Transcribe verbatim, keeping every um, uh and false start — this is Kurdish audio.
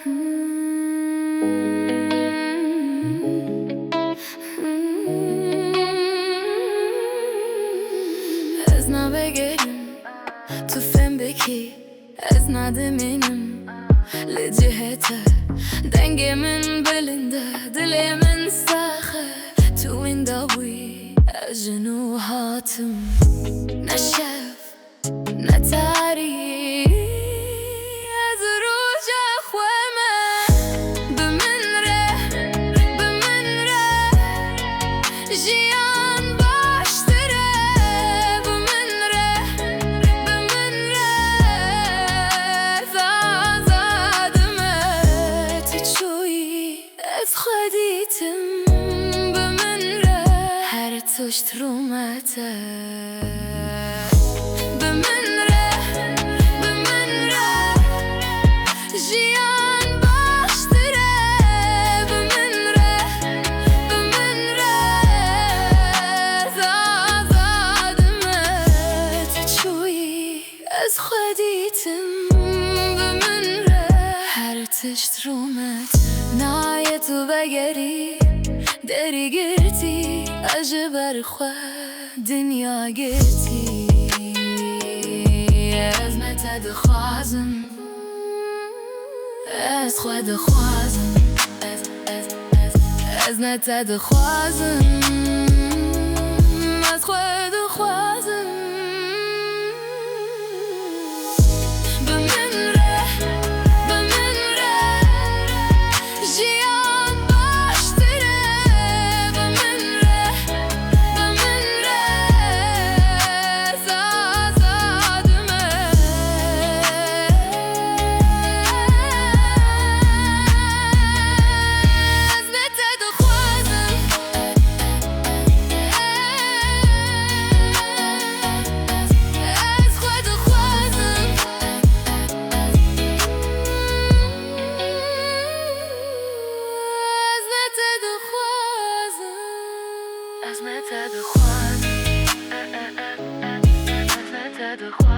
Ez navegerim, tu fêm bikî, ez nadimînim li cihê te. Dengê min bilind e, dilê min sax e, tu winda wî, ez ji nû hatim. Ne şev, ne tarî, ez roja xwe me. Bi min re, bi min re, jiyan baştir e. Bi min re, bi min re, ez azad me. Tu çûyî, ez xwe dîtim, bi min re her tişt rûmet e. Bi min re, bi min re, jiyan baştir e. Bi min re, bi min re, ez azad me. Tu çûyî, ez xwe dîtim, bi min re her tişt rûmet. Nayê tu vegerî, derî girtî, ez ji ber xwe dinya girtî. Ez me te dixwazim, ez xwe dixwazim. Ez, ez, ez, ez ne te dixwazim, ez xwe dixwazim. Bi min re, bi min re, jiyan baştir e. Bi min re, bi min re, ez azad me. Ez ne te dixwazim, ez xwe dixwazim. Ez ne te dixwazim. Ez ne te dixwazim. Ez ne te dixwazim.